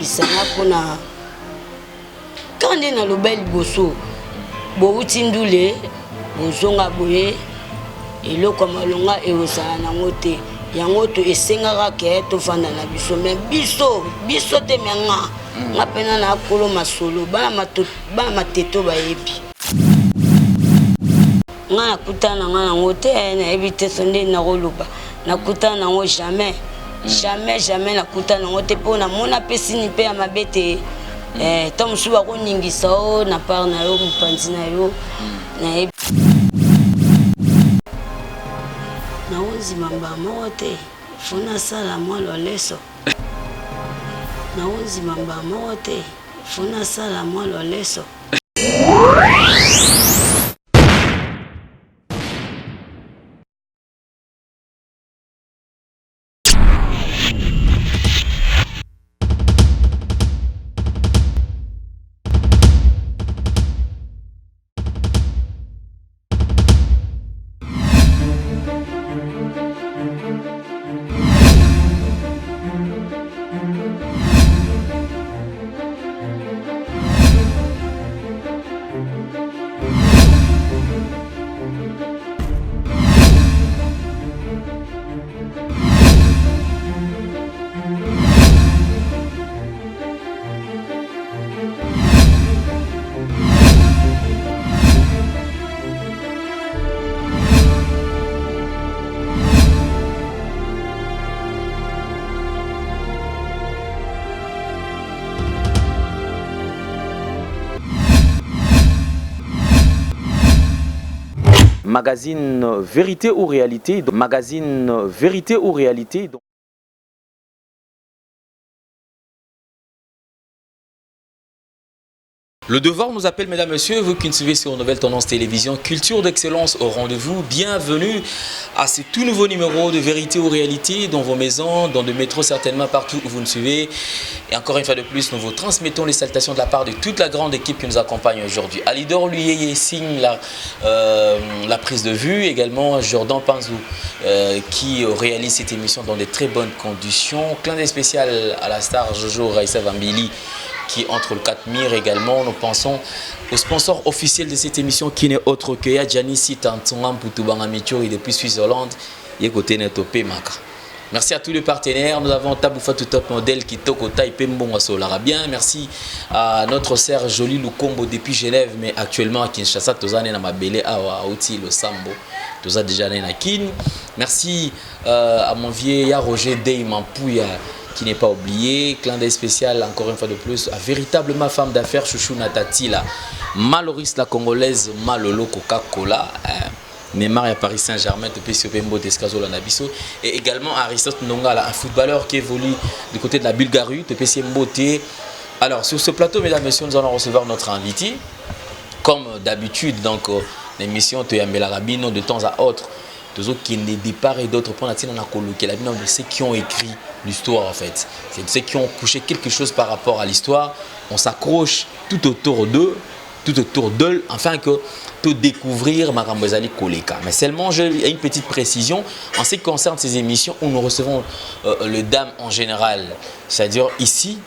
Kosepelisa nga mpona kaka nde naloba liboso, bowuti ndule, bozonga boye, eloko ya malonga ekozala nango te. Yango to esengaka ke tovanda na biso, mais biso biso te, mais nga mpena na kolo masolo, bana mateto bayebi nga. Nakutana na nga nango te, nayebi te so nde nakoloba. Nakutana nango jamais, jamais, jamais. Nakutana nango te, mpo namona mpe sini mpe ya mabe te. To mosusu bakoningisa o na part na yo, mopanzi na yo, nayebi. Naondima mbala moko te, fo nasala mwa loleso. Naondima mbala moko te, fo nasala mwa loleso. Magazine Vérité ou Réalité, magazine Vérité ou Réalité. Le devoir nous appelle, mesdames, messieurs, vous qui nous suivez sur Nouvelle Tendance Télévision, culture d'excellence au rendez-vous. Bienvenue à ce tout nouveau numéro de Vérité ou Réalité dans vos maisons, dans le métro certainement, partout où vous nous suivez. Et encore une fois de plus, nous vous transmettons les salutations de la part de toute la grande équipe qui nous accompagne aujourd'hui. Alidor Luyeye signe la prise de vue, également Jordan Panzou qui réalise cette émission dans de très bonnes conditions. Clin d'œil spécial à la star Jojo Raissa Vambili qui entre le 4 mire également. Nous pensons au sponsor officiel de cette émission qui n'est autre que Yadjani Tantonga Mputu Michori depuis Suisse-Hollande et côté Netopé Maka. Merci à tous les partenaires. Nous avons Taboufa tout top modèle qui tokota et Pembonga Solara bien. Merci à notre sœur Jolie Lukombo depuis Genève, mais actuellement à Kinshasa, Tozane na Mabele awa Outi le Sambo. Toza déjà na Kin. Merci à mon vieux Ya Roger Dey Mampouya qui n'est pas oublié. Clin d'œil spécial encore une fois de plus à véritablement femme d'affaires Chouchou Natatila. Maloris la congolaise Malolo Coca-Cola. Neymar à Paris Saint-Germain, PCP Mbote Skazola Nabiso. Et également Aristote Ndongala, un footballeur qui évolue du côté de la Bulgarie, TPC Mbote. Alors sur ce plateau, mesdames, messieurs, nous allons recevoir notre invité. Comme d'habitude, donc l'émission Toyambela Rabino de temps à autre, toujours qui est de part et d'autre pour la tienne, on a coloqué la de ceux qui ont écrit l'histoire en fait. C'est ceux qui ont couché quelque chose par rapport à l'histoire. On s'accroche tout autour d'eux, tout autour d'eux, afin que tout découvrir makambo ezali koleka. Mais seulement, j'ai une petite précision en ce qui concerne ces émissions où nous recevons le dame en général. C'est-à-dire ici,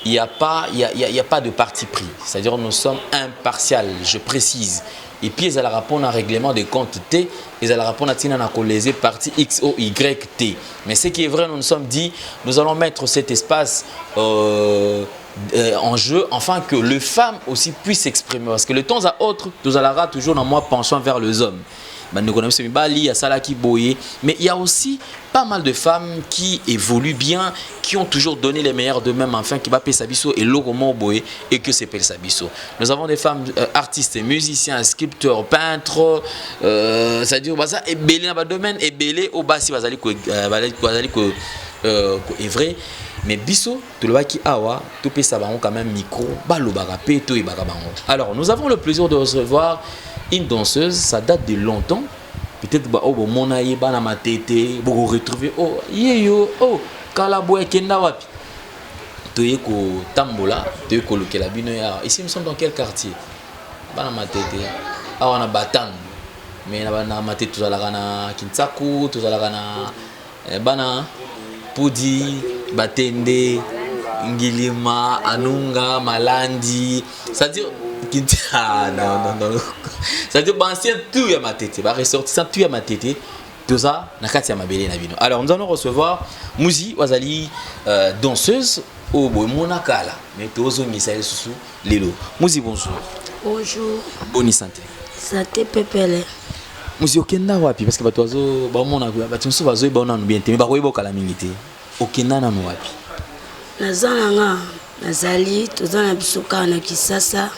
il n'y a pas, il y a, il y a, il y a pas de parti pris. C'est-à-dire nous sommes impartial, je précise. Et puis, ils allaient répondre à un règlement de compte T, ils allaient répondre à Tina Nakolese, parti X O Y T. Mais ce qui est vrai, nous nous sommes dit, nous allons mettre cet espace en jeu, afin que les femmes aussi puissent s'exprimer. Parce que le temps à autre, nous allons toujours dans moi penchant vers les hommes. Bah, nous connaissons Bali, il y a Salaki Boye, mais il y a aussi pas mal de femmes qui évoluent bien, qui ont toujours donné les meilleurs d'eux-mêmes, enfin, qui va Sabiso et Logomo Boye et que c'est Sabiso. Nous avons des femmes artistes, musiciens, sculpteurs, peintres, c'est-à-dire, bah, ça, ebele dans le domaine, ebele au bas, si vous allez bazali ko œuvrer. Mais biso, tout le qui awa, tout peut savoir quand même micro, balobaka pe tout ebaka bango. Alors, nous avons le plaisir de recevoir une danseuse, ça date de longtemps. Peut-être ba oh bon mona ye bana matete, bo retrouver oh yeyo oh kala boye kenda wapi. Toye ko tambola, toye ko lukela bino ya. Ici nous sommes dans quel quartier? Bana matete. Awa na Batang. Mais na bana matete tozalaka na Kinsaku, tozalaka na bana Pudi, Batende, Ngilima, Anunga, Malandi, c'est-à-dire ah non non non. C'est-à-dire ba ancien tout ya Matete, ba ressortissant tout ya Matete, toza na kati ya mabele na bino. Alors nous allons recevoir Muzi Wazali danseuse oyo bomona kala mais tozongisa ye lisusu lelo. Muzi, bonjour. Bonjour. Boni santé? Santé pepele. Muzi, okenda wapi? Parce que bato bazo bamona, bato mosusu bazoyeba nanu bien te, mais bakoyeba okala mingi te. Okenda nanu wapi? Naza na nga, nazali, toza na biso kaka na Kisasa.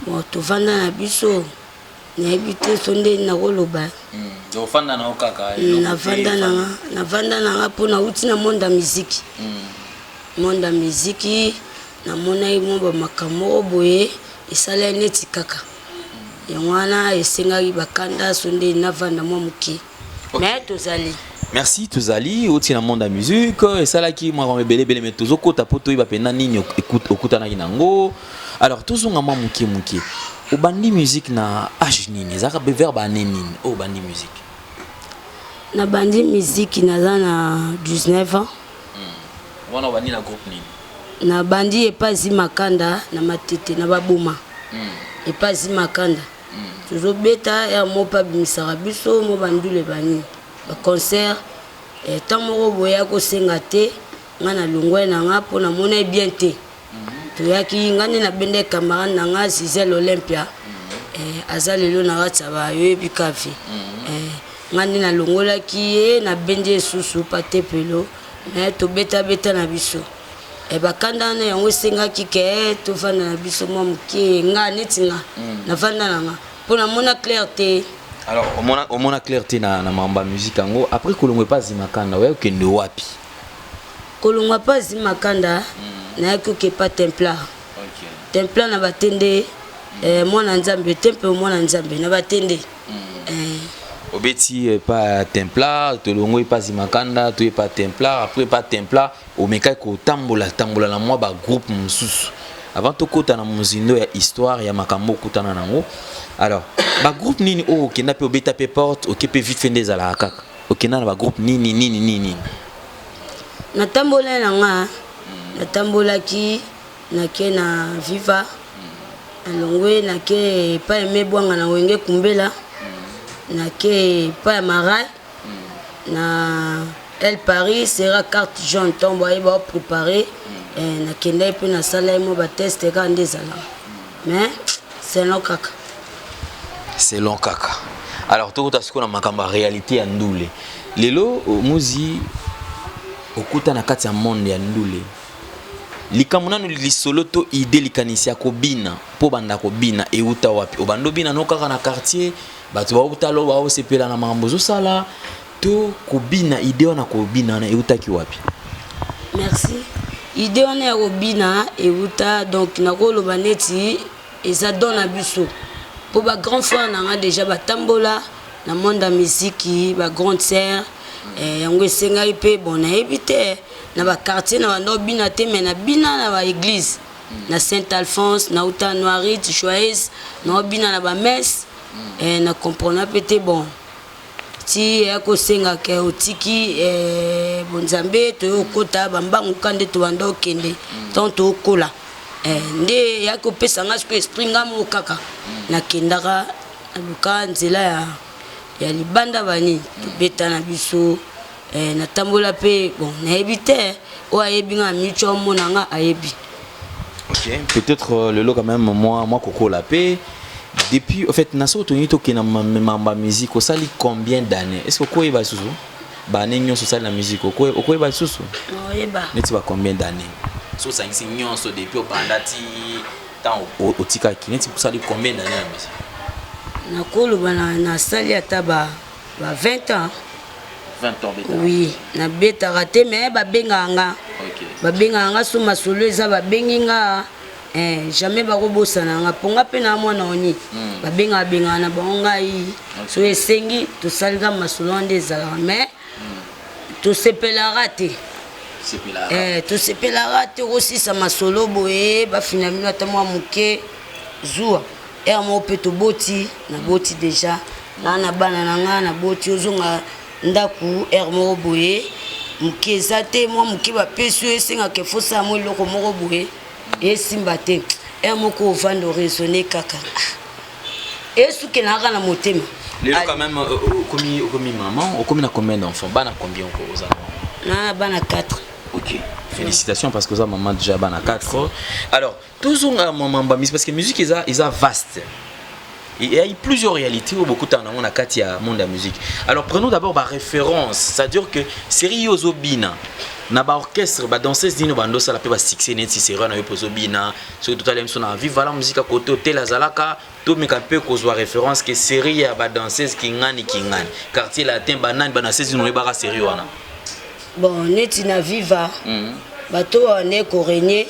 Bon, tovanda na biso, nayebi te so nde nakoloba. Ofanda na yo kaka? Navanda na nga, navanda na nga mpo nauti na monde ya miziki. Monde ya miziki, namonaki mwa bamakambo moko boye esalai neti kaka yango wana esengaki bakanda so nde navanda mwa moke, mais tozali. Merci. Tozali oti na monde ya musique, esalaki makambo ebele ebele, mais tozokota mpo toyeba mpenza nini okutanaki nango. Alors tozonga mwa moke moke. Obandi musique na age nini? Ezalaka vers baannée nini oyo obandi musique? Nabandi miziki naza na 19 ans. Wana obandi na groupe nini? Nabandi epazi Makanda na Matete na Baboma. Epazi Makanda tozobeta ya mo mpe abimisaka biso mo bandule banini, baconcert. Ntango moko boye kosenga te, ngai nalongwai na nga mpo namona ye bien te. Toyaki, ngai nde nabenda camarade na nga Zizel Olympia, aza lelo na kati ya bayoyebi kavi. Ngai nde nalongolaki ye, nabendi ye susu patepelo, mais tobetabeta na biso. Bakanda wana yango esengaki ke tovanda na biso mwa moke. Nga neti nga navanda na nga mpo namona clair te. Alors omona clair te na makambo ya musique yango. Après kolongwa epa Zimakanda, oya okende wapi? Kolongwa mpa Zimakanda, nayaki okepa Templar. Templar na Batende, mwana Nzambe, temple mwana Nzambe na Batende. Obeti epa Templar. Tolongo epa Zimakanda, to epa Templar. Après epa Templar, omekaki kotambola tambola na mwa bagroupe mosusu avant tokɔta na mozindo ya histoire ya makambo okutana nango. Alors bagroupe nini oyo okenda mpe obeta mpe porte, oke mpe vite fait nde ezalaka kaka? Okenda na bagroupe nini nini nini nini? Natambola na nga, natambolaki, nake na Viva, nalongwe, nake epai Emebwanga na Wenge Kumbela, nake epai ya Marai na El Paris sera carte jaune. Ntongo bayeba oprépare, nakendaki mpe nasala ye mwa batest kaka nde ezalaka, mais selon kaka. Selon kaka. Alors tokota sikoyo na makambo ya réalité ya ndule lelo. Muzi, okuta na kati ya monde ya ndule, likambo nanu lisolo to idée, likanisi ya kobina mpo banda kobina euta wapi? Obanda obina no kaka na quartier, bato baotala, baosepela na makambo ozosala, to kobina, idée wana kobina wana eutaki wapi? Merci. Idée wana ya kobina euta, donc nakoloba neti eza don na biso, mpo bagrand frère na nga déjà batambola na monde ya miziki, bagrande sœur. Yango esengaki mpe, bon, nayebi te, na baquartier na banda obina te, mais nabina na baéglise na Saint Alphonse, nauta Noirite Joyeuse, naobina na bamesse. Na comprendre mpe te. Bon, ti eya kosengaka otiki bonzambe, toye okota bambangu ka nde tobanda okende. Ntango tookola, nde eyaki kopesa nga sikoyo esprit nga moko kaka nakendaka, naluka nzela ya libanda, bani tobeta na biso. Natambola mpe, bon, nayebi te, oyo ayebi nga na micho, omona nga, ayebi. Ok, peut-être lelo quand même moi kokola pe depuis, en fait, na soki tolingi tokende na mambo ya musique, osali combien d'années? Est ce que okoyeba lisusu baannée nyonso osali na musique? Okoyeba lisusu? Oyeba. Neti ba combien d'années so osangisi nyonso depuis obanda ti ntango otikaki, neti osali combien d'années na musique? Nakoloba nasali ata ba 20 ans. 20 ans beta? Oui, nabetaka te, mais babengaka nga. Babengaka nga so masolo eza, babengi nga, jamais bakobosana nga, mpo nga mpe na mwana oni. Babengaka, bengaka na bango ngai so esengi tosalika masolo wana nde ezalaka, mais tosepelaka te. Sepelaka. Tosepelaka te. Okosisa masolo boye, bafina bino ata mwa moke, zuwa ere moko mpe toboti, naboti déjà naa na bana na nga, naboti, ozonga ndako ere moko boye. Moke eza te, mwa moke bapesi yo, esengaka efosala mwa eloko moko boye, esimba te. Heure moko ovanda, oraisonne kaka, ah, esukela kaka na motema. Lelo quand même okomi, okomi maman, okomi na combien d'enfants? Bana combien oza? Na bana 4. Ok, félicitations, parce que oza maman déjà bana 4. Alors tozonga mama musique, parce que musique eza vaste. Il y a eu plusieurs réalités oyo bokutana nango na kati ya monde ya musique. Alors prenons d'abord baréférence, c'est-à-dire que série oyo ozobina na baorchestre, badanseuse nini bandosala mpe basuccès neti série na yo mpe ozobina? Soki totala biso na Viva la Musique, kote otel azalaka, tomeka mpe kozwa référence ke série ya badanseuse kingani kingani, Quartier Latin, banani, badanseuse nini oyebaka série wana? Bon, neti na Viva, bato oyo nde korenie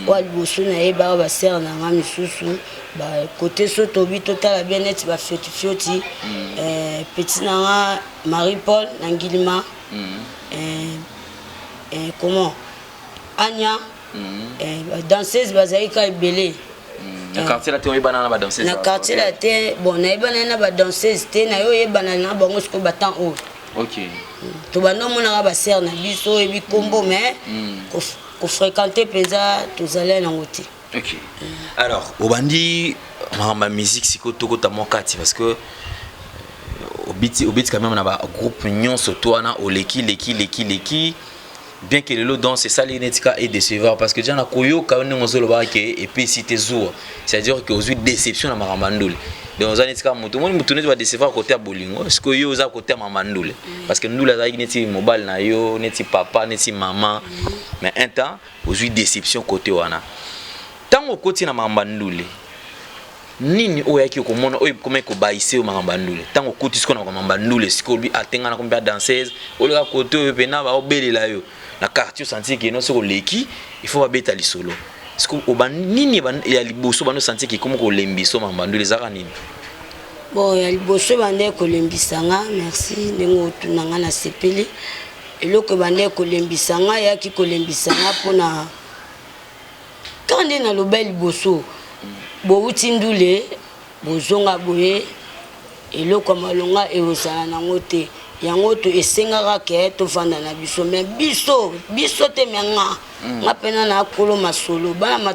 oyo liboso nayebaka, basere na nga misusu bakote. So tobi totala bien, neti bafiotifioti, petit na nga Marie Paul na Ngilima, comment, Anya, badanseuse bazalaki ka ebele. Na Quartier Latin oyebana na badanseuse? Na Quartier Latin, bon, nayebana na badanseuse te, naye oyebana na bango sikoyo batemps oyo. Tobanda omonaka basere na biso, oyebi nkombo, mais kofréquente mpenza tozali nango te. Ok, alors obandi makambo ya musique, sikoyo tokota mwa kati, parce que obiti, obiti quand même na bagroupe nyonso to wana, oleki leki leki leki, bien que lelo danse esali neti ka edécevoir, parce que déjà na koyoka yo ndenge ozolobaka ke epesi te zuwa, c'est-à-dire que ozwi déception na makambo ya ndule. Donc oza neti kaka motu, omoni motu neti badécevoir kote ya bolingo, sikoyo yo oza kote ya makambo ya ndule, parce que ndule azalaki neti mobali na yo, neti papa, neti mama, mais un temps ozwi déception kote wana. Ntango okoti na makambo ya ndule, nini oyo oyaki komona oyo ekoma ekobayise yo makambo ya ndule? Ntango okoti sikoyo na makambo ya ndule, sikoyo olobi atenga na kombi ya danseuse, oleka kote oyo mpena baobelela yo na quartier, osentir ke no, soki oleki, il faut babeta lisolo. Sikoyo oba nini ya liboso bando osentir ke ekomi kolembisa makambo ya ndule, ezalaka nini? Bon, ya liboso ebanda kolembisa nga, merci ndenge otuna nga, nasepeli. Eloko ebanda kolembisa nga, eyaki kolembisa nga mpona kaka nde naloba liboso, bowuti ndule, bozonga boye, eloko ya malonga ekozala nango te. Yango to esengaka ke tovanda na biso, mais biso biso te, mais nga mpena na kolo masolo, bana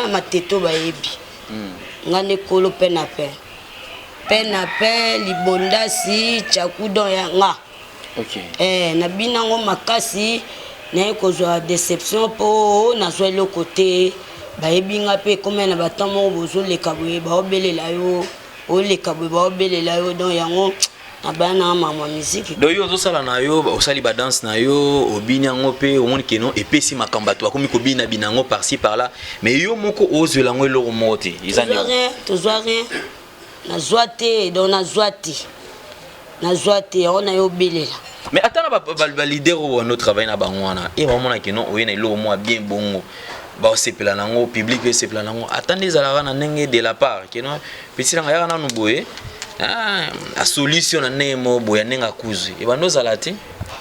mateto bayebi nga nde kolo mpe na pe mpe na pe libondasi tchakudon ya nga. Nabina yango makasi, naye kozwa déception mpo nazwa eloko te. Bayebi nga mpe, ekómi na batemps moko bozoleka boye, baobelela yo, oleka boye, baobelela yo. Donc yango nabaya nanga makambo ya miziki. Donc yo ozosala na yo, osali badanse na yo, obini yango mpe omoni keno epesi makambo, bato bakomi kobina bina yango par-ci par-là, mais yo moko ozwela yango eloko moko te, eza tozwa rien, tozwa rien, nazwa te. Donc nazwa te, nazwa te, yango na yo obelela. Mais ata na baleader oyo bando travaille na bango wana, e bamona keno oye na eloko moko ya bien, bongo baosepela nango, public mpe esepela nango, ata nde ezalaka na ndenge de la part keno petit nanga yaka nanu boye, asolution na ndenge moko boye ya ndenge akuzwi, ebanda ozala te?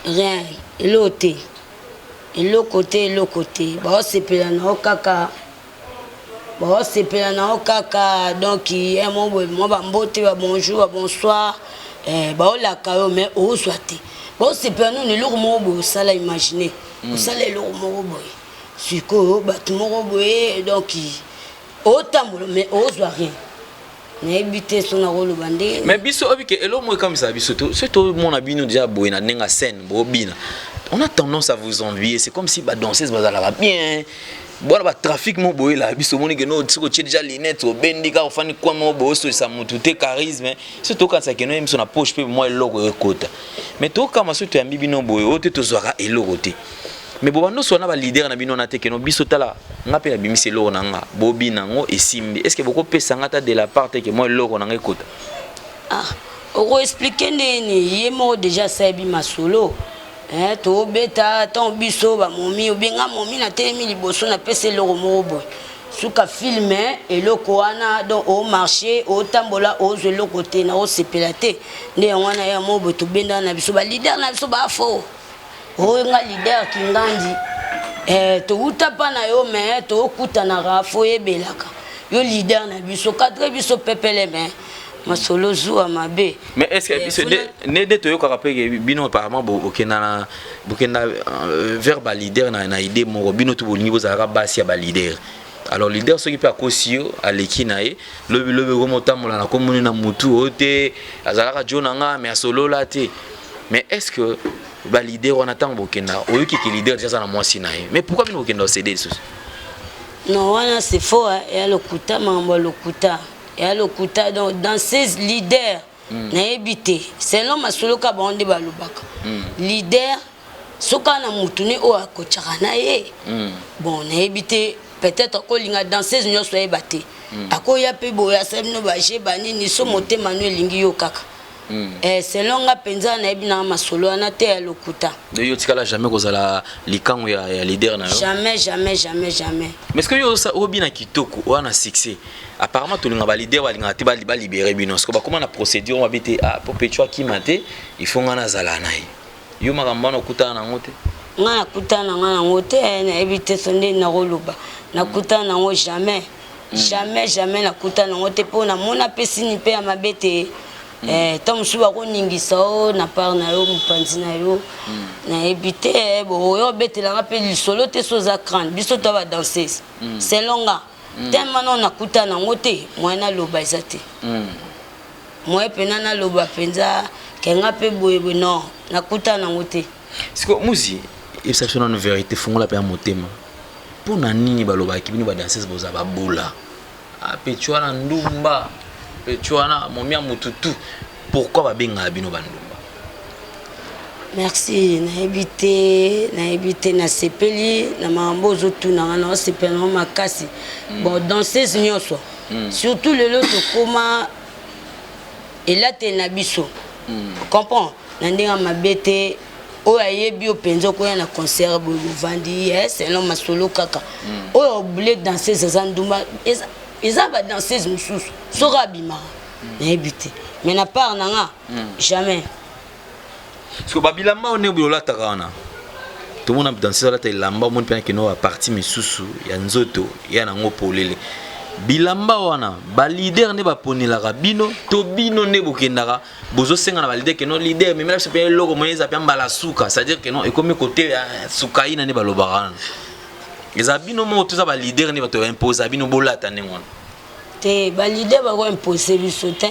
Rien, eloko te, eloko te, eloko te. Baosepela na yo kaka, baosepela na yo kaka. Donc ye mo boye, mwa bambote, babonjour, babonsoir, baolaka yo, mais ozwa te. Baosepela nano eloko moko boye osala, imagine osala eloko moko boye, sikoyo bato moko boye, donc otambola mais ozwa rien. Nayebi te so nakoloba ndenge. Mais biso oyebi ke eloko moko ekamisaka biso, soki tomona bino déjà boye na ndenge ya scène bobina, on a tendance à vous envier. C'est comme si badanseuse bazalaka bien bwana, batrafic mo boyelaka biso. Omoni ke no, soki otie déjà lunette, obendi kaka, ofandi coin moko boye, osolisa motu te, charisme. So tokanisa ke no, ye biso na poche mpe mwa eloko ekota, mais tokama soki toyambi bino boye oyo te, tozwaka eloko te. Mais bo bando na baleader na bino wana te keno biso, tala nga mpe nabimisi eloko na nga, bobina yango, esimbi, est ce que bokopesa nga ta de la part te ke mwa eloko na nga ekota? Ah, okoexpliquer ndeni? Ye moko déjà asayebi masolo. Tobeta ntango biso bamomi, obenga momi, natelemi liboso, napesa eloko moko boye, suka film eloko wana. Donc omarché, otambola, ozwa eloko te, na osepela te. Nde yango wana ya moko boye tobendana na biso, baleader na biso bafo oyo nga leader kingandi, towuta mpa na yo, mais tokutanaka, fo oyebelaka yo leader na biso, cadre biso pepele, mais Masolo zuwa mabe. Mais est ce que biso nde toyokaka mpe bino apparemment bokenda na bokenda vers baleader na idée moko, bino to bolingi bozalaka basi ya baleader. Alors leader soki mpe akosi yo, aleki na ye, lobi lobi okoma otambola na komoni na mutu oyo te, azalaka jo na nga, mais asolola te. Mais est ce que baleader wana, ntango bokenda, oyoki ke leader déjà aza na mwasi na ye, mais pourquoi bino bokenda osede lisusu? Non, wana c'est faux, eya lokuta, makambo ya lokuta, eya lokuta. Donc danseuse leader, nayebi te, selon masolo ka bango nde balobaka, leader soki na mutu ne oyo akotiaka na ye. Bon, nayebi te, peut-être akolinga danseuse nyonso, ayeba te, akoya mpe boye, asali bino baje banini, so motema no elingi yo kaka. Selon nga mpenza, nayebi nanga masolo wana te, ya lokuta. Yo tikala jamais kozala likango ya leader na yo? Jamais, jamais, jamais, jamais. Mais ce que yo obina kitoko wana, succès, apparemment tolinga baleader balingaka te balibérer bino, parce que bakóma na procédure mabe te. Ah, po pecho akima te, il faut nga nazala na ye. Yo makambo wana okutana nango te? Nga nakutana na nga nango te, nayebi te so nde nakoloba. Nakutana nango jamais, jamais, jamais, nakutana nango te, mpo namona mpe sini mpe ya mabe te. Ntango mosusu bakoningisa o na part na yo, mopanzi na yo, nayebi te. Oyo obetelanga mpe lisolo te, so oza crâne, biso to badanseuse, selon nga tema no, nakutana nango te. Moye naloba eza te, moye mpena naloba mpenza kenga mpe boyeboye, non, nakutana nango te. Siko Muzi, yebisa biso nano vérité, fungola mpe ya motema. Mpo na nini balobaki bino badanseuse boza babola, pecho wana ndumba, pecho wana momi ya mutu tu? Pourquoi babengaka bino bandumba? Merci. Nayebi te, nayebi te. Nasepeli na makambo ozotunanga, na osepela nango makasi. Bon, danseuse nyonso, surtout lelo tokóma elateli na biso, comprend na ndenge ya mabe te. Oyo ayebi yo mpenza, okoya na concert boye, bovandi, selon masolo kaka, oyo obule danseuse aza ndumba. Eza badanseuse mosusu soki abimaka, nayebi te, mais na part na nga, jamais. Parce que babilamba oyo ndenge olataka wana, tomona danseuse alata elamba, omoni mpena keno bapartie misusu ya nzoto ya nango polele. Bilamba wana, baleader nde baponelaka bino to bino nde bokendaka bozosenga na baleader keno leader memela biso mpe eloko moye eza mpe mbala suka, c'est-à-dire keno ekomi kote ya sukaina nde balobaka wana? Eza bino moko toza baleader nde bato baimposa bino bolata ndenge wana? Te, baleader bakoimpose biso te.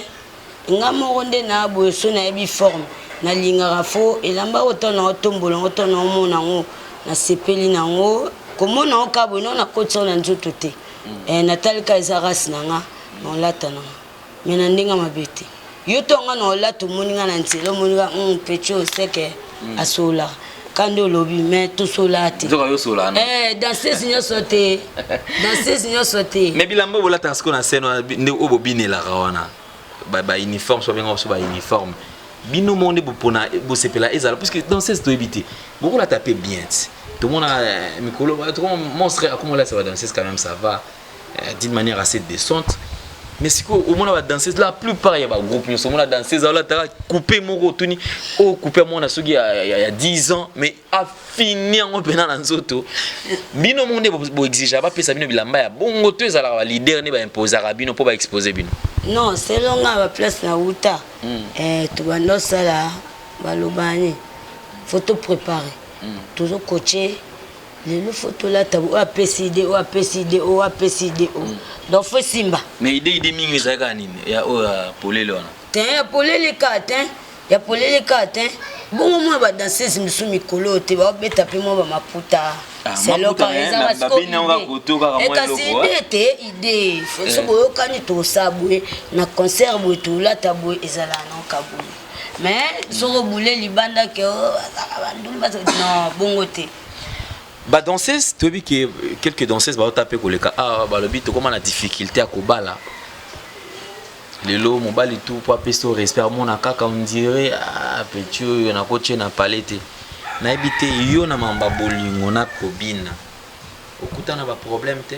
Nga moko nde na boye, so nayebi forme nalingaka, fo elamba oyo to na otombola yango to na omona yango, nasepeli nango, komona yango kaka boye, no nakotisa na nzoto te. Natalika eza race na nga, naolata nanga, mais na ndenge mabe te. Yo to nga na olata, omoni nga na nzela, omoni nga pecho seke asololaka ka nde olobi, mais tosololaka te. Nzoka yo sololaka na? Danseuse nyonso te, danseuse nyonso te. Mais bilamba oyo bolataka sikoyo na scène wana, nde oyo bobinelaka wana, bauniforme, so babenga biso bauniforme, bino moko nde bopona bosepela ezala? Puisque danseuse toyebi te, bokolata mpe bien ti tomona mikolo tokoma monstre akomolatisa badanseuse, quand même ça va d'une manière assez décente. Mais sikoyo omona badanseuse, la plupart ya bagroupe nyonso, omona danseuse aolataka coupe moko, otuni oyo coupe ya mwana soki ya 10 ans, mais afini yango mpena na nzoto. Bino moko nde boexige bapesa bino bilamba ya bongo to ezalaka baleader nde baimposaka bino mpo baexpose bino? Non, selon nga, baplace na wuta, tobanda osala, balobani faut topréparer, tozokoche lelo, faut tolata oyo apesi idée, oyo apesi idée, oyo apesi idée oyo, donc faut simba. Mais idée mingi ezalaka nini ya oyo ya polele wana? Te, ya polele kaka te, ya polele kaka te. Bongo mwa badanseuse mosusu mikolo oyo te, baobeta mpe mwa bamaputa. Kasi idée te, idée so boyokani, tosala boye na concert boye, tolata boye, ezalaka naoka boye. Mais soki obule libanda ke azalaka bandumba, non, bongo te. Badanseuse, toyebi ke quelques danseuses baota mpe koleka awa, balobi tokóma na difficulté ya kobala. Lelo mobali tu mpo apesi o respect, amona kaka on dirait petit oyo nakotie na pale te. Nayebi te, yo na mamba bolingo na kobina, okutana baproblème te?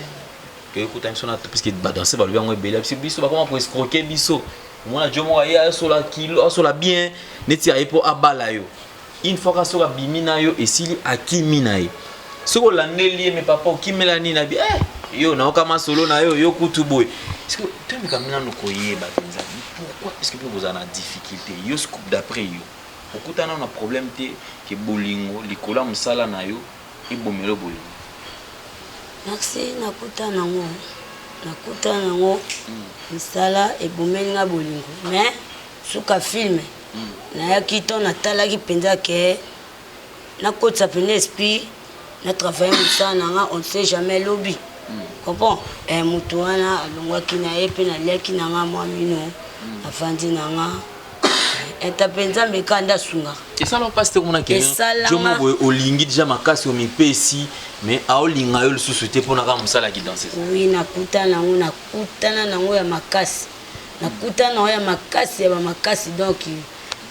Toyekuta biso na, puisque badanse balobi yango ebele, biso bakoma koescroquer biso. Omona jo moko aye, asola kilo, asola bien neti aye mpo abala yo. Une fois ka soki abimi na yo, esili, akimi na ye. Soki olandeli ye, me papa, okimela nini? Abi yo nayoka masolo na yo, yo kutu boye. Toyebika nano koyeba mpenza pourquoi. Pourquoi est ce que mpe kozala na difficulté? Yo scoop, d'après yo, okutana na problème te ke bolingo likolo ya mosala na yo ebomela bolingo? Merci. Nakuta nango, nakuta nango. Misala ebomeli nga bolingo, mais suka film nayaki to natalaki mpenza ke nakotisa mpenza esprit na travaille mosala na nga. On ne sait jamais lobi, comprend. Moto wana alongwaki na ye mpe naliaki na nga mwa mino, nafandi na nga eta mpe Nzambe kaka nde asungaka. Esala mpasi te komona ke Esalanga. jomo boye olingi déjà makasi, omipesi, mais aolinga yo lisusu te mpona kaka mosala ya kidanseuse? Oui, nakutana nango, nakutana nango ya makasi, nakutana nango ya makasi, ya bamakasi. Donc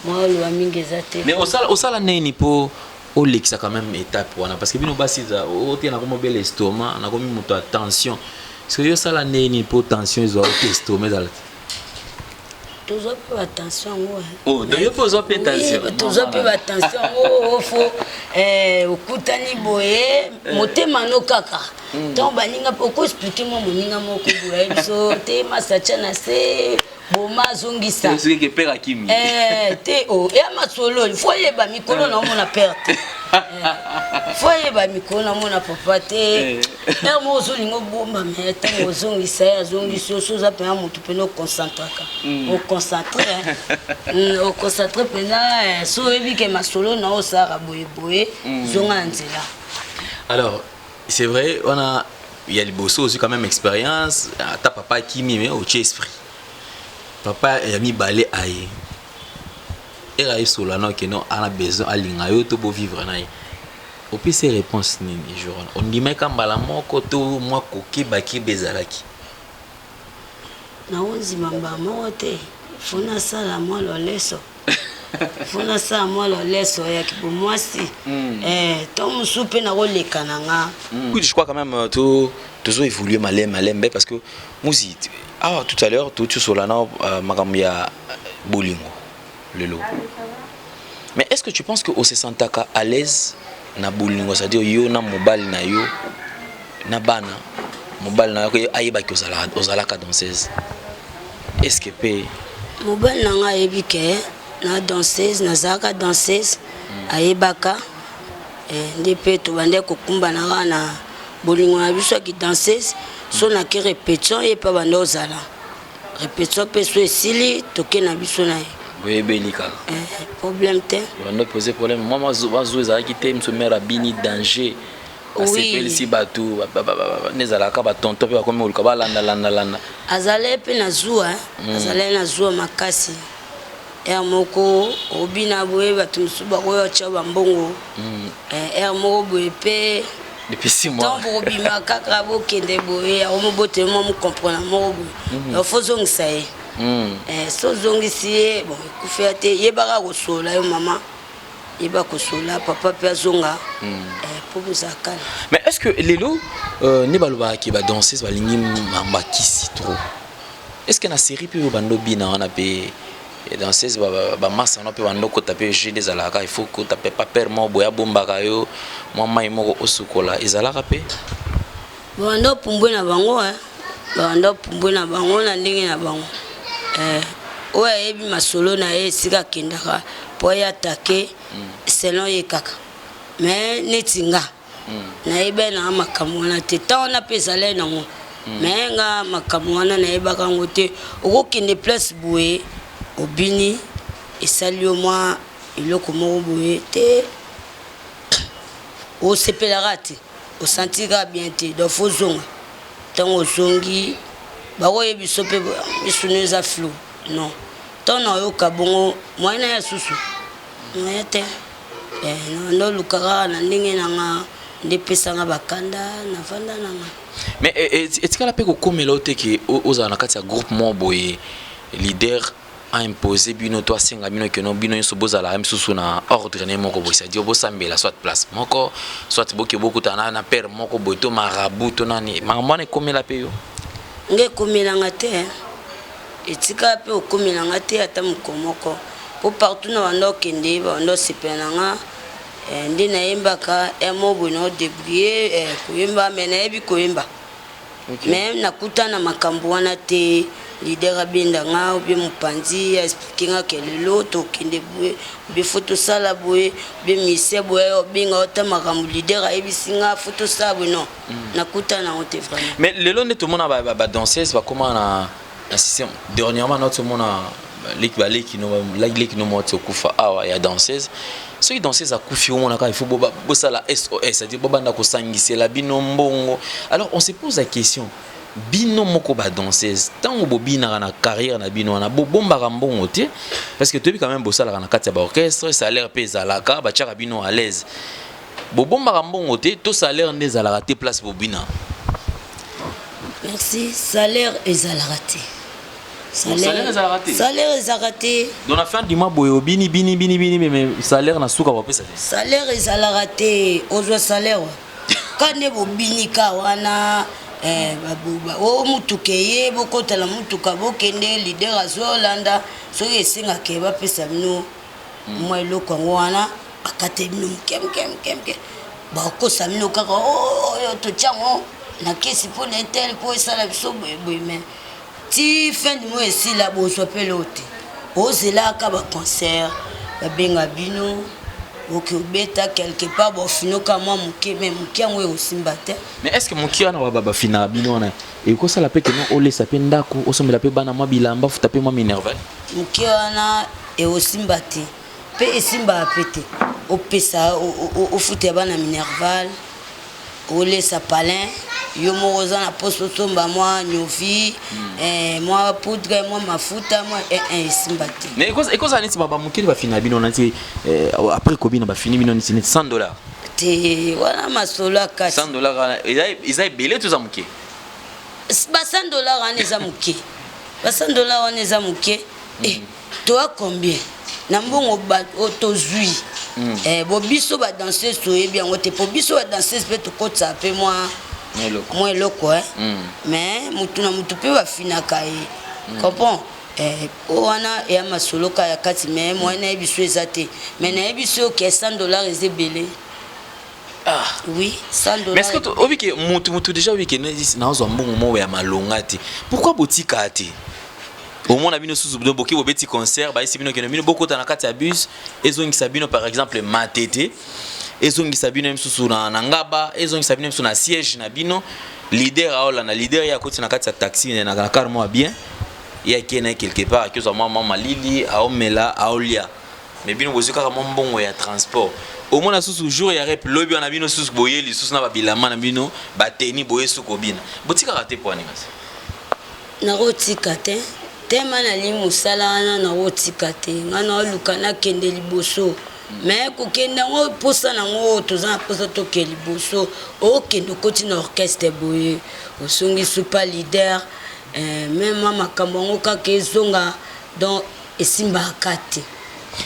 mwa oloba mingi eza te. Mais osala nini mpo olekisa quand même étape wana? Parce que bino basi ote nakomi obela estomac, nakomi moto ya tension. Parce que yo osala nini mpo tension ezwa ote, estomac ezala te? Tozwa mpe batension yango. Oh, donc yo mpe ozwa mpe tension? Oui, tozwa mpe batension yango. Fo okutani boye, motema no kaka ntango baninga mpe okoexpliquer mwa moninga moko boye, ayebi biso te, masatia na se boma azongisa. Soki ke père akimi. Te, o eya masolo, faut oyeba mikolo na omona père te. Faut oyeba mikolo na omona papa te. Heure moko ozolinga obomba, me ntango ozongisa ye, azongisi yo. So oza mpenza motu mpena oconcentraka, oconcentre, oconcentre mpenza. So oyebi ke masolo na yo osalaka boyeboye, zonga na nzela. Alors c'est vrai, wana ya liboso ozwi quand même expérience. Ata papa akimi, mais otie esprit. Papa ya mibale aye, ere ayesola na okende ana besoin alinga yo to bovivre na ye, opesi réponse nini jour wana? Ondimaka mbala moko to mwa kokebakeba ezalaki? Naondima mbala moko te. Fo nasala mwa loleso, fo nasala mwa loleso ya kibomwasi. To mosusu mpe nakoleka na nga. Oui, je crois quand même toujours évoluer malembe malembe, parce que Muzi awa tout à l'heure tosolana makambo ya bolingo lelo. Mais est-ce que tu penses que ose sentaka à l'aise na bolingo, c'est-à-dire yo na mobali na yo na bana, mobali na yo ayebaki ozalaka danseuse? Est-ce que mpe Mobali na nga ayebi ke na danseuse, nazalaka danseuse, ayebaka. Nde mpe tobandaki kokumbana kaka na bolingo na biso ya kidanseuse. So nake répétition, ye mpe abanda ozala répétition mpe, so esili, toke na biso na ye. Boyebeli kaka. Problème te. Bando pose problème mwa mazu ezalaki te? Miso mare abini danger, asepelisi bato nde ezalaka, batonton mpe bakomi koluka balandalandalanda. Azalaki mpe na zuwa, azalaki na zuwa makasi. Heure moko obina boye, bato mosusu bakoya otya bambongo. Heure moko boye mpe Depuis 6 mois. Ntango bokobima kaka, bokende boye, akomobotela mwa mokomprena moko boye, donc fo ozongisa ye. So ozongisi ye, bon, ekufela te. Yebaka kosola yo mama, yeba kosola papa mpe azonga mpo bozala kala. Mais est ce que lelo nde balobaka badanseuse balingi makisi trop, est ce que na série mpe oyo bando bina wana mpe danseuse, bamasa wana mpe bando kota mpe jeu nde ezalaka, il faut kota mpe paper moko boye abombaka yo mwa mai moko osukola, ezalaka mpe? Banda opumbwe na bango, banda opumbwe na bango na ndenge na bango. Oyo ayebi masolo na ye, esika akendaka mpo aye atake selon ye kaka. Mais neti nga, nayebi nanga makambo wana te. Ntango wana mpe ezalai nango, mais nga makambo wana nayebaka yango te. Okokende place boye, obini, esali yo mwa eloko moko boye te, osepelaka te, osanti kaka bien te, donc fo ozonga. Ntango ozongi, bakoyebi so mpe misunu eza flou. Non, ntango nayoka bongo, moyen na ya susu moyen te. Noluka kaka na ndenge na nga nde epesanga bakanda, navanda na nga. Mais etikala mpe kokomela yo te ke ozala na kati ya groupe moko boye, leader aimposer bino to asenga bino keno bino nyonso bozala misusu na ordre ne moko boye, c'est-à-dire bosambela soit place moko, soit boke bokutana na père moko boye to marabout to nani? Makambo wana ekomela mpe yo? Nga ekomelanga te, etikala mpe okomelanga te ata mokolo moko, mpo partout na banda okende, banda osepela na nga. Nde nayembaka moko boye, na odébrouiller koyemba, mais nayebi koyemba, mais nakuta na makambo wana te. Leader abenda nga ou bien mopanzi a expliquer nga ke lelo tokende boye ou bien faut tosala boye ou bien musicien boye aye obenga yo ta makambo leader ayebisi nga faut tosala boye non nakutana nango te vraiment. Mais lelo nde tomona ba, ba, ba danseuse bakoma na, na système. Dernièrement na tomona leki baleki no leki no moko okufa awa ya danseuse. Soki danseuse akufi, omonaka il faut bosala SOS, c'est-à-dire bobanda kosangisela bino mbongo. Alors on se pose la question, bino moko badanseuse, ntango bobinaka na carrière na bino wana, bobombaka mbongo te? Parce que toyebi quand même bosalaka na kati ya baorchestre, salaire mpe ezalaka, batiaka bino à l'aise. Bobombaka mbongo te to salaire nde ezalaka te place bobina? Merci. Salaire ezalaka te. Salaire ezalaka te? Salaire ezalaka te. Donc na fin du mois boye, obini bini bini bini, mais salaire na suka bapesa te? Salaire ezalaka te. Ozwa salaire wa ka nde bobini ka wana, o mutuka eye, bokota na mutuka, bokende, leader azolanda. Soki esengaka bapesa bino mwa eloko yango wana, bakate bino moke moke moke moke, bakosa bino kaka oyo totia yango na kesi mpo na etel mpo esala biso boyeboye. Mais ti fin du mois esila, bozwa mpe eloko te. Ozelaka baconcert, babenga bino, oke obeta quelque part, bofinoka mwa moke, mais moke yango ekosimba te. Mais est ce que moke wana bafinaka bino wana ekosala mpe keno olesa mpe ndako, osombela mpe bana mwa bilamba, futa mpe mwa minerval? Moke wana ekosimba te, mpe esimbaka mpe te. Opesa, ofuta ya bana minerval, olesa palin, yo moko oza na poso osomba mwa nyovi, mwa poudre, mwa mafuta, mwa esimba te. Mais ekozala neti bamokili bafina bino neti après kobina, bafini bino neti 100 $? Te, wana masolo akati. 100 $ wana eza ebele to eza moke? Ba 100 $ wana eza moke, ba 100 $ wana eza moke. Toa combien na mbongo oyo tozwi? Bo biso badanseuse toyebi yango te, po biso badanseuse mpe tokotisaka mpe mwa eloko. Mwa eloko. Mais mutu na mutu mpe bafinaka ye, comprend. Po wana eya masolo ka ya kati, mais moyen nayebi so eza te. Mais nayebi so ke 100 $ eza ebele. Ah. Oui, 100 Mais est-ce dollars. Que obi ke mutu déjà obi ke nazwa mbongo moko ya malonga te, pourquoi botika te? Omona bino susu boki bobeti concert, bayesi bino kende, bino bokota na kati ya bus, ezongisa bino par exemple Matete, ezongisa bino misusu na Ngaba, ezongisa bino misusu na siège na bino. Leader aolanda leader, ye akoti na kati ya taxi, na car moko ya bien, ye akei na ye quelque part, akozwa mwa malili, aomela, aolia, mais bino bozwi kaka mwa mbongo ya transport. Omona susu jour ya rep, lobi wana, bino susu boye lisusu na babilamba na bino, bateni boye suku kobina. Botikaka te po aninga se? Nakotika te, tema nalingi mosala wana, nakotika te. Ngai naoluka nakende liboso, mais kokende yango, mposa nango, toza na mposa tokende liboso. Okende, okoti na orchestre boye, osongi super leader, même mwa makambo yango kaka ezonga, donc esimbaka te.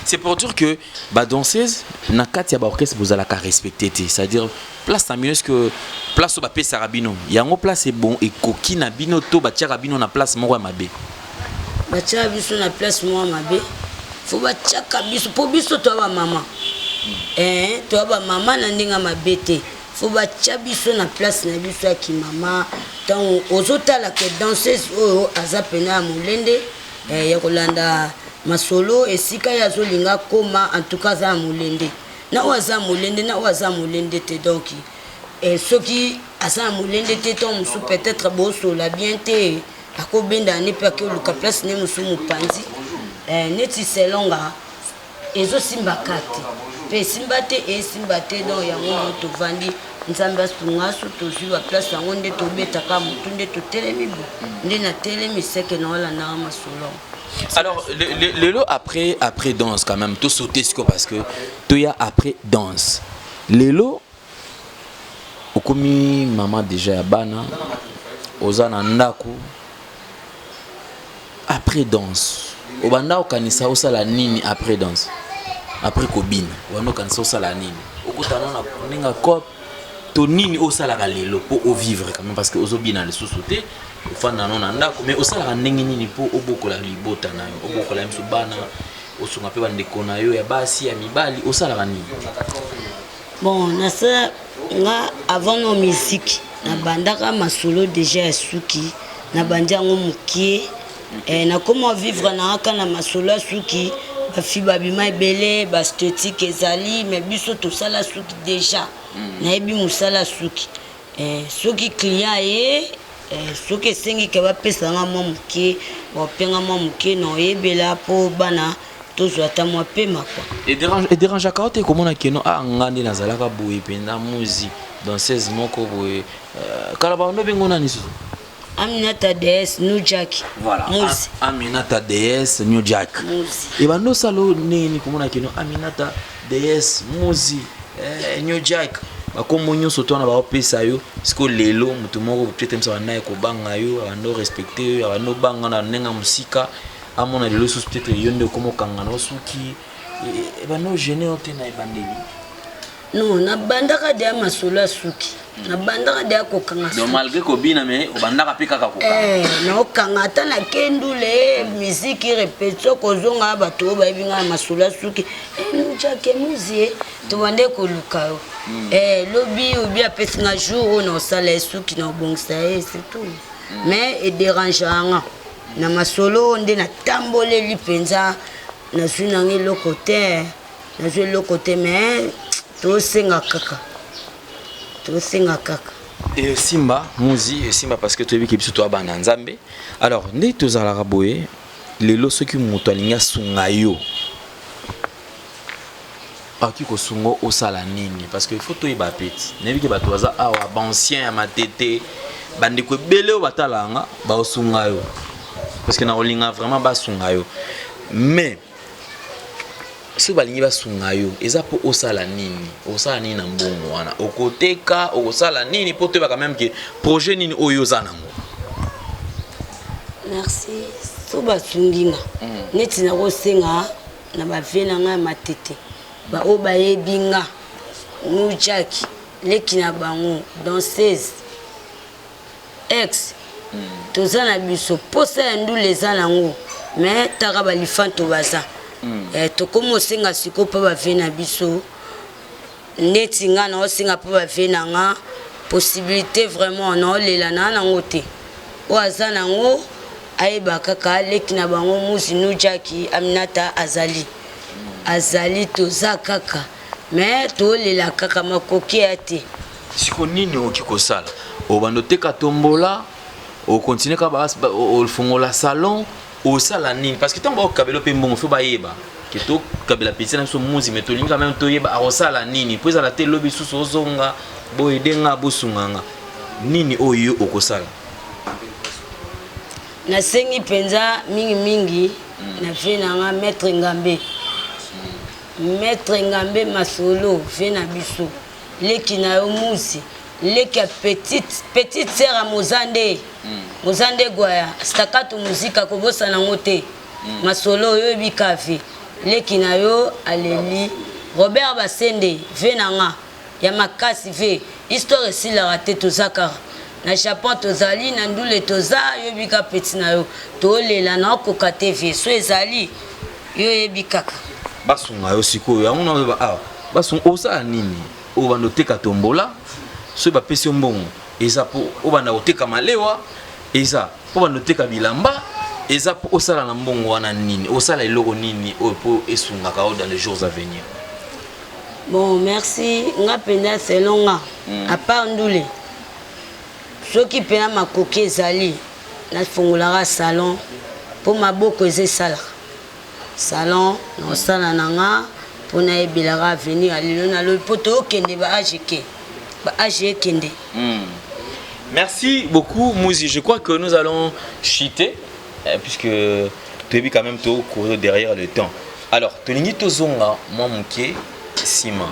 C'est pour dire que badanseuse na kati ya baorchestre bozalaka respecté te, c'est-à-dire place na bino, est ce que place oyo bapesaka bino yango place ebon ekoki na bino to batiaka bino na place moko ya mabe? Batiaka biso na place moko mabe. Faut batiaka biso, mpo biso toya bamama, toya bamama na ndenge ya mabe te. Faut batia biso na place na biso ya kimama. Ntango ozotala ke danseuse oyo aza pena ya molende, ya kolanda masolo esika ye azolinga koma, en tout cas aza ya molende na oyo aza molende na oyo aza molende te. Donc soki aza na molende te, ntango mosusu peut-être bosola bien te, akobenda ne mpe ake oluka place ne mosusu mopanzi. Neti selonga ezosimbaka te, mpe esimba te, esimba te. Donc yango mo tovandi, Nzambe asunga so tozwi baplace yango nde tobetaka motu, nde totelemi bo nde natelemi seke na olandaka masolo. Alors lelo après danse quand même, tout sauter siko, parce que toya après danse, lelo okomi mama déjà ya bana, oza na ndako. Après danse, obanda okanisa osala nini après danse? Après kobina, obanda okanisa osala nini? Okutana na ndenge cop to nini osalaka lelo mpo ovivre quand même? Parce que ozobina lisusu te, ofanda no na ndako, mais osalaka ndenge nini mpo obokola libota na yo, obokola miso bana, osunga mpe bandeko na yo ya basi, ya mibali? Osalaka nini? Bon, nasala nga avant no musique, nabandaka masolo déjà ya suki, nabandi yango mokie. Nakoma vivre na kaka na masolo ya suki. Bafi babima ebele, baesthétique ezali, mais biso tosala suki déjà. Nayebi mosala ya suki. Soki client ye, soki esengi ke bapesanga mwa moke, bapenga mwa moke na oyebela mpo bana tozwa ata mwa pema kwa. Edérangeaka yo te komona keno a nga nde nazalaka boye mpenza, Muzi danseuse moko boye, kala bando bengo nani susu? Aminata DS New Jack. Voilà. Muzi. Aminata DS New Jack. Muzi. Ebando osala oyo ndenge nini komona keno Aminata DS Muzi, New Jack, bakombo nyonso to wana baopesa yo? Siko lelo moto moko peut-être mosa banda ye kobanga yo, abanda orespecte yo, abanda obanga na ndenge ya mosika, amona lelo susu peut-être yo nde okoma okanga na osuki, ebanda ogêner yo te na ebandeli? Non, nabandaka deya masolo ya suki, nabandaka deya kokanga. Donc malgré kobina, mais obandaka mpe kaka kokanga? Naokanga ata nakendule musique, répétition, kozonga, bato oyo bayebi ngai na masolo ya suki, Nujake Muzie, tobande koluka yo. Lobi obi apesi nga jour oyo naosala ye suki, na obongisa ye, surtout. Mais edérangeaka nga na masolo oyo nde natamboleli mpenza, nazwi nanga eloko te, nazwi eloko te, mais tosenga kaka, tosenga kaka. Esimba, Muzi, esimba, parce que toyebi ke biso toya bana Nzambe. Alors nde tozalaka boye, lelo soki moto alingi asunga yo, akoki kosunga osala nini? Parce que il faut toyeba peti, nayebi ke bato baza awa, baancien ya Matete, bandeko ebele oyo batalaka nga, baosunga yo, parce que na kolinga vraiment basunga yo. Mais soki balingi basunga yo, eza mpo osala nini? Osala nini na mbongo wana? Okoteka? Okosala nini? Mpo toyebaka même ke projet nini oyo oza nango. Merci. So basungi nga, neti nakosenga na bavie na ngai ya Matete, baoyo bayebi nga Nujaki, leki na bango danseuse ex, toza na biso posa ya ndula eza nango, mais taka balifanto baza. Tokomi osenga sikoyo mpo bavie na biso, neti nga naosenga mpo bavie na nga possibilité. Vraiment naolela naa nango te. Oyo aza nango ayeba kaka leki na bango Muzi Nujaki Aminata azali, azali, toza kaka, mais tolela kaka, makoki ya te. Siko nini okoki kosala? Obanda oteka tombola, okontinue kaka, ofungola salon, osala nini? Parce que ntango bakokabela mpe mbongo, fo bayeba ke tokabela petit na biso Muzi, mais tolingi quand même toyeba akosala nini, mpo ezala te lobi susu ozonga boyede nga, bosunga nga. Nini oyo okosala? Nasengi mpenza mingimingi na vie na nga Maître Ngambe, Maître Ngambe Masolo, vie na biso, leki na yo Muzi, leki ya petite sœur ya Mozande, Mozande Gwaya Stakato Muzika, kobosana yango te. Masolo oyo oyebi ka vie leki na yo aleli. Robert Basende, vie na nga ya makasi, vie histoire esilaka te. Toza kaka na Japon, tozali na ndule, toza yoyebi ka petit na yo, tolela na okoka te. Vie so ezali, yo oyebi kaka. Basunga yo sikoyo, yango na awa basunga, osala nini? Obanda oteka tombola? Soki bapesi yo mbongo, eza mpo obanda koteka malewa? Eza mpo banda oteka bilamba? Eza mpo osala na mbongo wana nini? Osala eloko nini oyo mpo esungaka yo dans les jours à venir? Bon, merci. Nga mpenza, selon nga, à part ndule, soki mpena makoki ezali, nafungolaka salon, mpo maboko eza esalaka salon. Naosala na nga mpo nayebelaka avenir ya lelo, nalobi mpo tookende baage ke baage ekende. Merci beaucoup, Mouzi. Je crois que nous allons chuter, puisque tu es quand même tout courir derrière le temps. Alors, tolingi tozonga mwa moke nsima.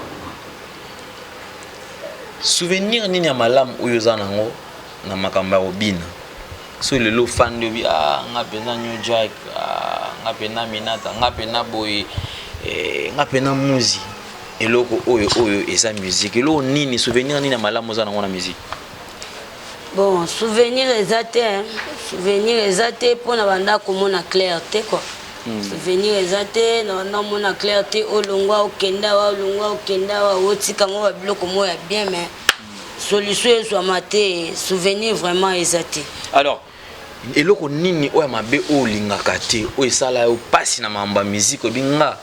Souvenir nini ya malamu oyo oza nango na makambo ya kobina? So lelo ofandi, obi: "Ah, nga mpenza New Jack, ah, nga mpenza Minata, nga mpenza boye, nga mpenza Muzi, eloko oyo oyo eza musique." Eloko nini, souvenir nini ya malamu oza nango na musique? Bon, souvenir eza te, souvenir eza te, mpo na banda komona clair te quoi. Souvenir eza te, na banda komona clair te. Olongwa, okenda wa, olongwa, okenda wa, otika mo babiloko moko ya bien, mais solution ezwama te. Souvenir vraiment eza te. Alors. Eloko nini oyo ya mabe oyo olingaka te, oyo esala yo mpasi na makambo ya musique, oyebi nga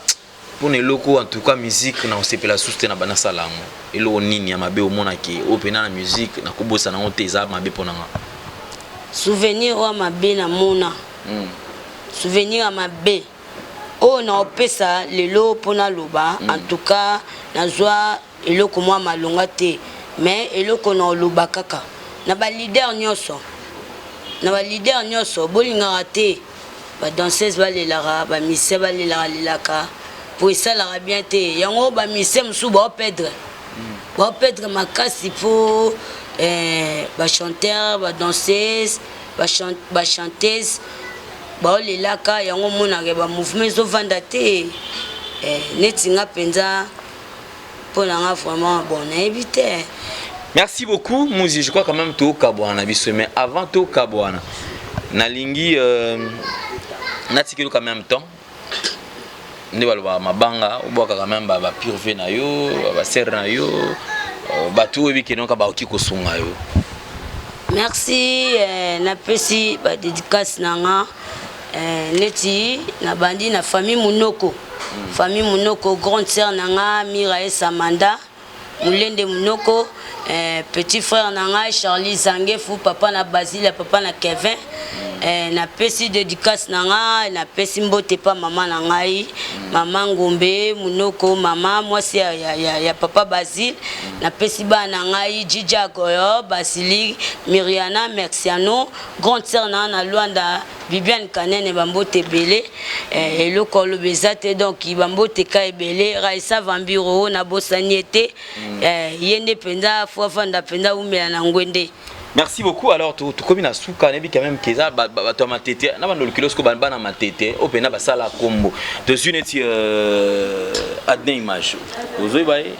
mpona eloko, en tout cas musique na kosepela susu te na nasala yango? Eloko nini ya mabe omonaki oyo mpena na musique nakobosana yango te, eza mabe mpo na nga? Souvenir oyo mabe namona, souvenir ya mabe oyo naopesa lelo mpo naloba, en tout cas nazwa eloko mwa malonga te, mais eloko na oloba kaka na baleader nyonso, na baleader nyonso, bolingaka te badanseuse balelaka, bamusicien balelaka lelaka, po esalaka bien te. Yango bamusicien mosusu baopedre, baopedre makasi mpo bachanteur, badanseuse, bachanteuse baolelaka. Yango omonaka bamouvement ezovanda te. Neti nga mpenza, mpo na nga vraiment, bon, nayebi te. Merci beaucoup Muzi. Je crois quand même tokabwana biso, mais avant tokabwana, nalingi natikeli quand même temps nde balobaka mabanga, obwaka quand même bapurve na yo, basere na yo, bato oyo oyebi kenoka bakoki kosunga yo. Merci. Napesi badédicace na nga, neti nabandi na famille Munoko, famille Munoko, grande sœur na nga Mira Esamanda Molende Munoko, petit frère na ngai Charlie Zangefu, papa na Basile, papa na Kevin. Napesi dédicace na ngai, napesi mbote pa mama na ngai, mama Ngombe Munoko, mama mwasi ya papa Basile. Napesi bana na ngai Jija Goyo, Basili, Miriana, Merciano, grande sœur na nga na Lwanda, Bibiane Kanene, bambote ebele. Eloko oloba eza te, donc bambote ka ebele. Raisa Vambiro oyo nabosani ye te, ye nde mpenza fo afanda mpenza, umela na ngwende. Merci beaucoup. Alors tokomi na suka. Nayebi quand même ke eza bato ya Matete na bandolukilo siko bana Matete oyo mpena basala kombo. Tozwi neti Adne Image, ozoyeba ye?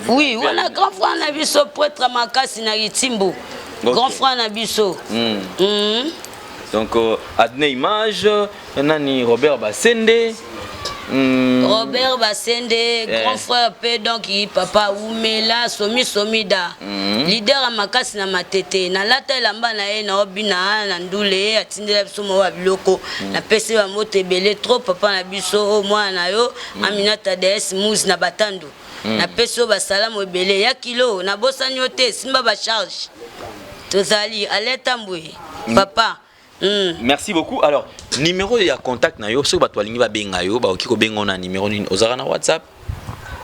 Oui, wana grand frère na biso, prêtre makasi na Litimbu. Grand frère na biso. Donc Adne Image, nani, Robert Basende. Robert Basende, grand frère mpe, donc papa umela somi somida, leader ya makasi na Matete. Nalata elamba na ye, naobina na ndule, atindela biso mwa ba biloko. Napesi bambote ebele trop, papa na biso oyo, mwana na yo Aminata DS Muse na Batandu. Napesi oyo basalamu ebele ya kilo, nabosani yo te, simba bacharge, tozali aleta mbwe papa. Merci beaucoup. Alors numéro ya contact na yo, soki bato balingi babenga yo, bakoki kobenga na numéro nini? Ozalaka na WhatsApp?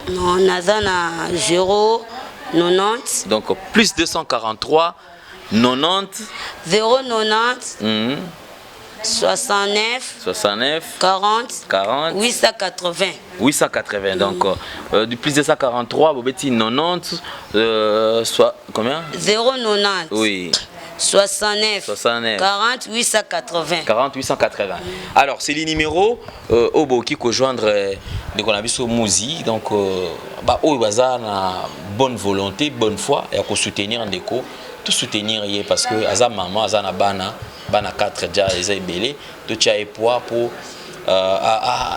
Non, naza na 0 90. Donc plus 243 90. 090 69 69 40 40 880. 880. Donc du plus 243, bobeti 90, soit combien? 090 69 69 40 880. 40 880. Alors c'est les numéros oyo bokoki kojoindre ndeko na biso Muzi. Donc baoyo baza na bonne volonté, bonne foi ya kosoutenir ndeko, to soutenir ye parce que aza mama, aza na bana, bana 4 ja eza ebele. Totia ye poids po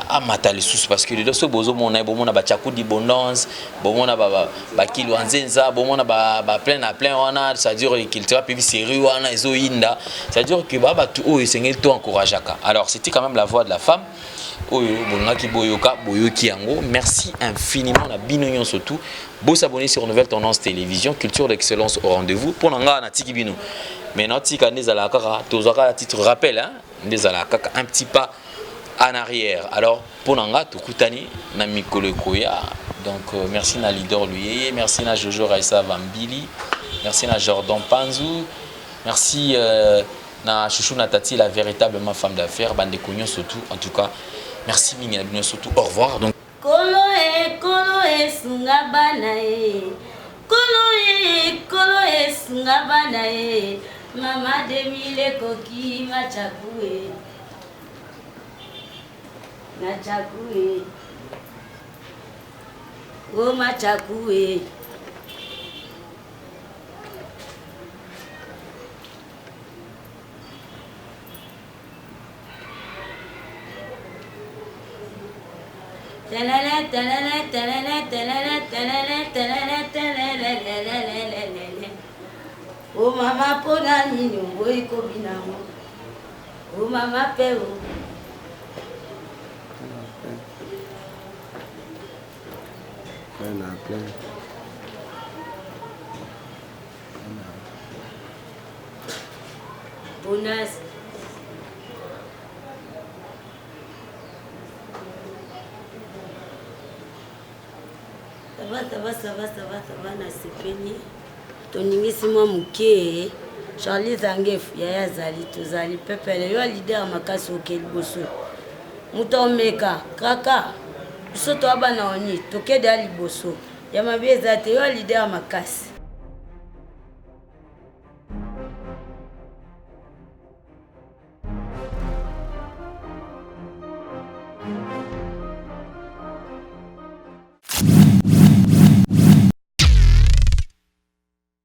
amata lisusu, parce que lelo soki bozomona ye, bomona batiaku d'abondance, bomona bakilo ya nzenza, bomona baplein na plein wana, c'est-à-dire cultura mpe série wana ezoyinda, c'est-à-dire que baa bato oyo esengeli to encourageaka. Alors c'était quand même la voix de la femme oyo bolingaki boyoka, boyoki yango. Merci infiniment na bino nyonso tout. Bosabonner sur Nouvelle Tendance Télévision, culture d'excellence au rendez-vous. Mpo na ngai, natiki bino, mais natika nde ezalaka kaka, tozwaka titre rappel, hein? Nde ezalaka kaka un petit pas en arrière. Alors mpo na nga, tokutani na mikolo ekoya. Donc merci na leader Luyeye, merci na Jojo Raisa Vambili, merci na Jordan Panzu, merci na Chouchou na Tati, la véritablement femme d'affaires, bandeko nyonso tout. En tout cas merci mingi na bino surtout. Au revoir donc. Kolo e, kolo esunga bana e, kolo e, kolo esunga bana e, mama 2000 ekoki machaku e nachaku e o machaku e. Telele telele telele telele telele telele telelelelelelele. O mama, mpona nini oboyi kobina ngo? O mama pe o. Plein na plein. Bonus. Ça va, ça va, ça va, ça va, ça va, nasepeli. Toningisi mwa moke. Charlie Zangefu, yaya azali, tozali pepele. Yo leader makasi oke liboso. Moto omeka, kraka. Biso toa bana oni, tokede ya liboso. Ya mabe eza te, yo leader makasi.